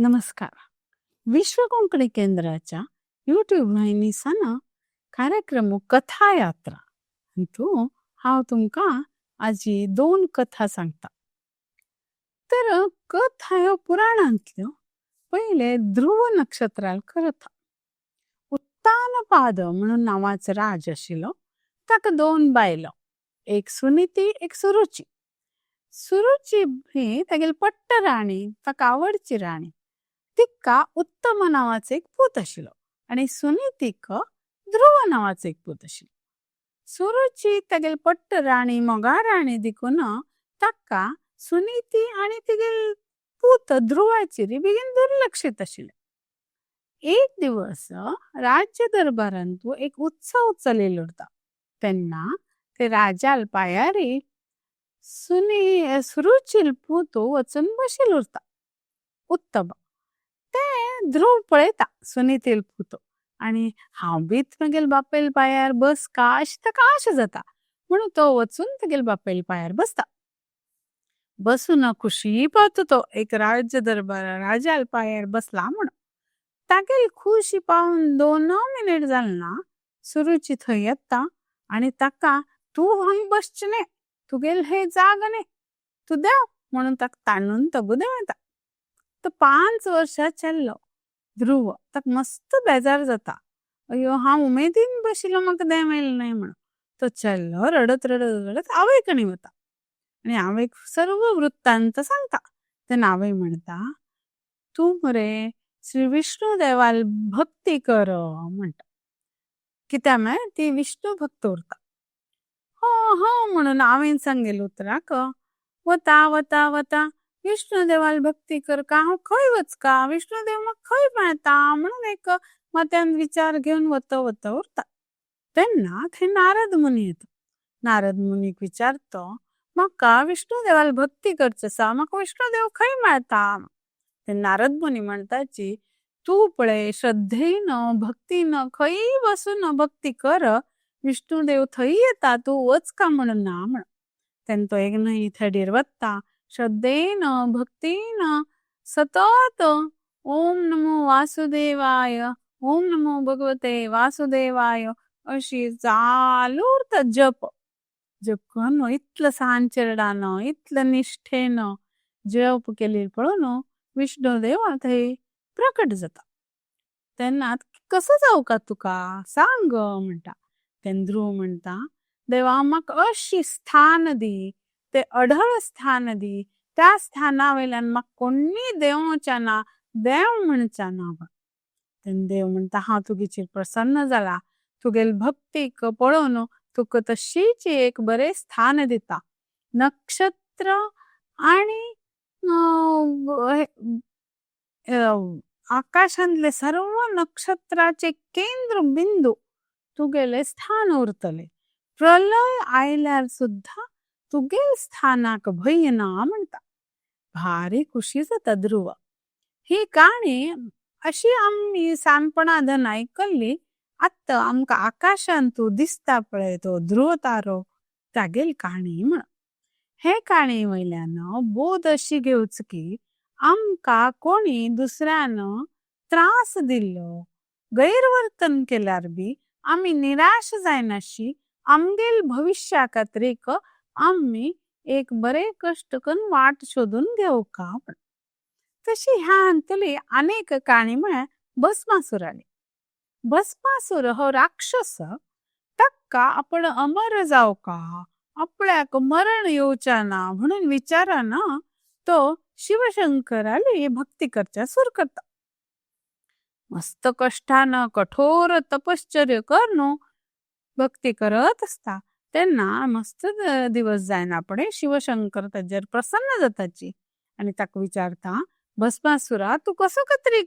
नमस्कार. विश्व कोंकणी केंद्राच्या यूट्यूब वाहिनीसान कार्यक्रम कथा यात्रा हातून हांव तुमका आजी दोन कथा सांगता। तर कथा ह्यो पुराणांतल्यो। पहिले ध्रुव नक्षत्राल कथा। उत्तनपाद म्हुणून नावाचो राज अशिलो ताका दोन बायलो एक सुनीती एक सुरुचि। सुरुचि ही तागेली पट्ट राणी ताका आवडची राणी तिका उत्तम नावाचो एक पूत अशिलो आनी सुनीतिक ध्रुव नावाचो एक पूत अशिलो। सुरुचि तागेली पट्ट राणी मोगा राणी देखून ताका सुनीती आनी तिगेल पूत ध्रुवाचेर बेगीन दुर्लक्षित अशिले। एक दिवस राज्य दरबारांतु एक उत्सव चलिल्लो उरता तेन्ना ते राजाल पायारी सुरुचिल पूत वचून बशिलो उरता उत्तम। ते ध्रुव पळयता सुनीतिल पूत आनी हांव ब मगेल बापायल पायार बस का अशी ताका आशा जाता म्हुणून तो वचून तागेल बापायल पायार बसता। बसून खुशी पावता तो एक राज्य दरबार राजाल पायार बसला म्हुणून। तागेली खुशी पावून दोन मिनिट जालना सुरुचि थय येता आनी ताका तु हांग बसचे न्हय तुगेली ही जागा न्हय तु देव म्हुणून ताका ताणून तगो देवायता। तो 5 वर्षा चेडलो ध्रुव ताका मस्त बेजार जाता अयो हांव उमेदीन बशिलो मका देवयले न्हय म्हुणून। तो चेडलो रडत रडत रडत आवय कडेन वता आनी आवयक सर्व वृतांत सांगता। तेन्ना आवय म्हणता तु मुरे श्री विष्णु देवाल भक्ती कर म्हणता कित्याक म्हळ्यार ती विष्णु भक्त उरता। हो हो म्हुणून आवयन सांगिल्ले उत्राक वता वता वता विष्णु देवाल भक्ती करका हांव खाय वचका विष्णु देव मका खाय मेळता म्हुणून एक मत्यान विचार घेवन वता वता उरता। तेन्ना थय नारद मुनि येता नारद मुनिक विचारता मका विष्णु देवाल भक्ती करची असा मका विष्णु देव खाय मेळता। तेन्ना नारद मुनि म्हणताची तु पळे श्रद्धेन भक्तीन खाय बसून भक्ती कर विष्णु देव थय येता तु वचका म्हुणून ना म्हुणून। तेन्ना तो एक न्हयी थडीर वता श्रद्धेन भक्तीन सतात ओम नमो वासुदेवाय ओम नमो भगवते वासुदेवाय अशी चालू उरता जप। जप करून इतला सान चेड्यान इतला निष्ठेन जप केलें पळोवन विष्णु देव थय प्रकट जाता। तेन्ना कसो जावका तुका सांग म्हणता। तेन्ना ध्रुव म्हणता देवा मका अशी स्थान दी ते अढळ स्थान दी त्या स्थाना वैल्यान मका कोणी देवच्या ना देव म्हुणचा ना। तेन्ना देव म्हणता हांव तुगेचेर प्रसन्न जाला तुगेल भक्तिक पळोवन तुका तशीच एक बरे स्थान दिता। नक्षत्र आनी आकाशांतले सर्व नक्षत्राचे केंद्र बिंदु तुगेले स्थान उर्तले प्रलय आयल्यार सुद्धा तुगेल स्थानाक भय ना म्हणता। भारी खुशी जाता ध्रुव। ही कहाणी अशी आमी सानपणाधन ऐकल्ली आता आमका आकाशांतु दिसता पळे तो ध्रुव तारो तागेली कहाणी म्हुणून। हे कहाणी वैल्यान बोध अशी घेवचो की आमका कोणी दुसऱ्यान त्रास दिल्लो गैरवर्तन केल्यार ब आमी निराश जायनाशी आमगेल भविष्य खातीर आमी एक बरे कष्ट करून वाट शोधून घेवका। तशी ह्या हांतुली अनेक कहाणी म्हळ्यार भस्मासुराली। भस्मासुर हो राक्षस ताका आपण अमर जावका आपल्याक मरण येवचा ना म्हुणून विचारान तो शिवशंकराली भक्ती करच्या सुरू करता। मस्त कष्टान कठोर तपश्चर्या करून भक्ती करत असता तेन्ना मस्त दिवस जायना पडे शिवशंकर तेजेर प्रसन्न जाताची आनी ताका विचारता भस्मासुरा तु कसो कातरी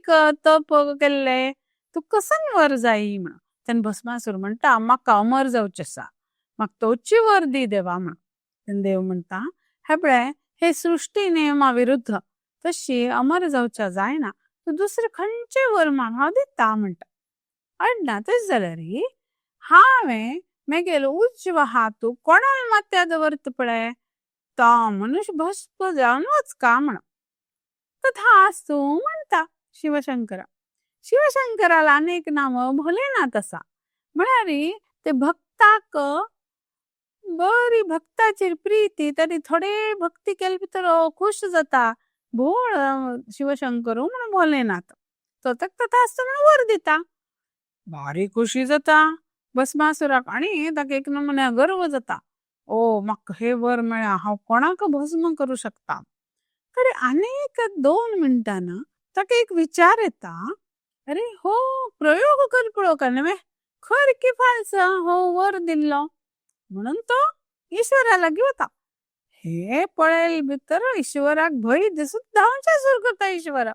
तप केले तु कसन वर जाई म्हुणून। तेन्ना भस्मासुर म्हणता मका अमर जावचे असा मका तोची वर दी देवा म्हुणून। तेन्ना देव म्हणता हे पळे हे सृष्टी नियमा विरुद्ध तशी अमर जावचा जायना तु दुसरे खंचे वर माग हांव दिता म्हणता। अडना तश जाल्यारी हांवे मेगेलो उजवा हातु कोणाल मत्यार दवरता पळे तो मनुष्य भस्म जावन वचका म्हुणून। तथा तथास्तु म्हणटा शिवशंकरा. शिवशंकराला अनेक नाम भोलेनाथ आसा, म्हळ्यार ते भक्ताक बरी भक्ताची प्रीती, तरी थोडे भक्ती केले भितर खुश जाता भोळ शिवशंकर म्हणून भोलेनाथ तो तक तथास्तु म्हणून वर दिता. भारी खुशी जाता भस्मासुराक आणि ताका एक नमुन्या गर्व जाता, ओ म्हाका हे वर मेळ्ळा, हांव कोणाक भस्म करू शकता. तरी अनेक 2 मिनटां ताका एक विचार येता, अरे हो प्रयोग कर पळोवंक न्हय खर की फाल्स हो वर दिल्लो, म्हणून तो ईश्वरा लागीं वता. हे पळयल भितर ईश्वराक भंय दिसून धांवचे सुरू करता ईश्वरा,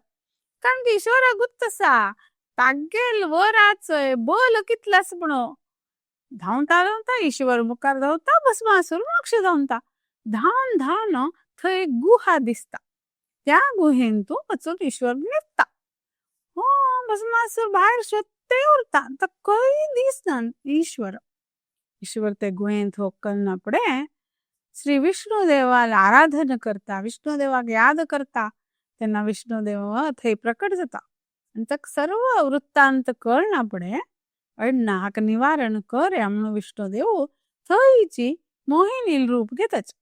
कारण की ईश्वराकूच आसा तागेल वराचो बल कितलो आसा म्हणून. धांवता धांवता ईश्वर मुखार धांवता, भस्मासूर मागशे धांवता. धांवन धांवन थंय गुहा दिसता, त्या गुहेन तूं वचून ईश्वर न्हिदता. हो भस्मासूर भायर सोदते उरता, ताका खंय दिसना ईश्वर. ईश्वर ते गुहेन वचना फुडें श्री विष्णु देवाला आराधना करता, विष्णु देवाक याद करता. तेन्ना विष्णु देव थंय प्रकट जाता आनी ताका सर्व वृत्तांत कळना फुडें अण्णा हाका निवारण कर म्हणून विष्णु देव थंयची मोहिनी रूप घेताच.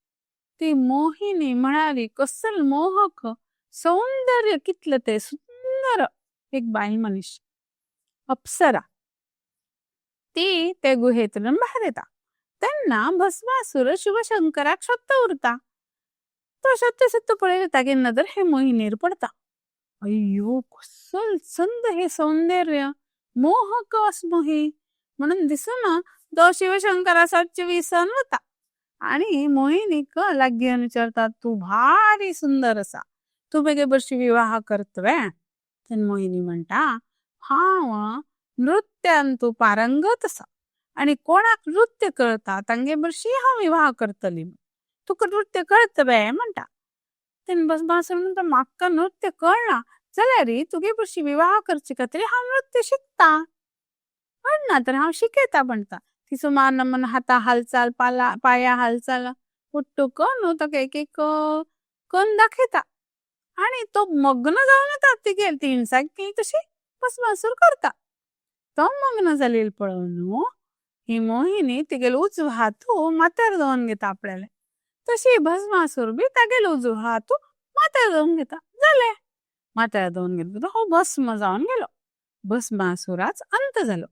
ती मोहिनी म्हळ्यार कसल मोहक सौंदर्य कितले ते सुंदर एक बायल मनीस अप्सरा, ती ते गुहेंतल्यान भायर येता. तेन्ना भस्मासूर शिवशंकराक सोदता उरता. तो सोदता सोदता पळयता तागे नदर हे मोहिनीर पडता. अय्यो कसल चंद हे सौंदर्य मोहक आसमो ही म्हणून दिसून तो शिवशंकरा सातचे विसन वता आणि मोहिनीक लागीं विचारता, तू भारी सुंदर आसा, तूं म्हगे बरशी विवाह करतवे. तेन्ना मोहिनी म्हणटा, हांव नृत्यान तूं पारंगत आसा आणि कोणाक नृत्य कळता तांगे बरशी हांव विवाह करतली, तुका नृत्य कळतवे म्हणटा. तेन्ना भस्मासूर म्हणटा, म्हाका नृत्य कळना जाल्यार तुगे बरशी विवाह करचे खातीर हांव नृत्य शिकता, ना तर हांव शिकयता म्हणटा. तिचो मान मन हाता हालचाल पाया हालचाल उट्टू न्हू ताका एक एक कन्न दाखयता आणि तो मग्न जावन वता तिगेल तीन सारकी तशी भस्मासूर करता. तो मग्न जालेलो पळोवन न्हू ही मोहिनी तिगेल उजवो हातू माथ्यार दवरून घेता आपल्याले, तशी भस्मासूर बी तागेल उजवो हातू माथ्यार दवरून घेता. जालें, माथ्यार दवरून घेतलो हो भस्म जावन गेलो, भस्मासुराच अंत जालो.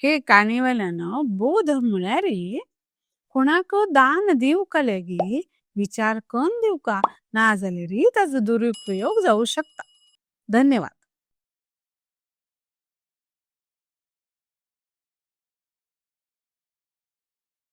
हे काणयेवेल्यान बोध म्हळ्यार कोणाक दान दिवका लेगी विचार करून दिवका, ना जाल्यार ताजो दुरुपयोग जावं शकता. धन्यवाद.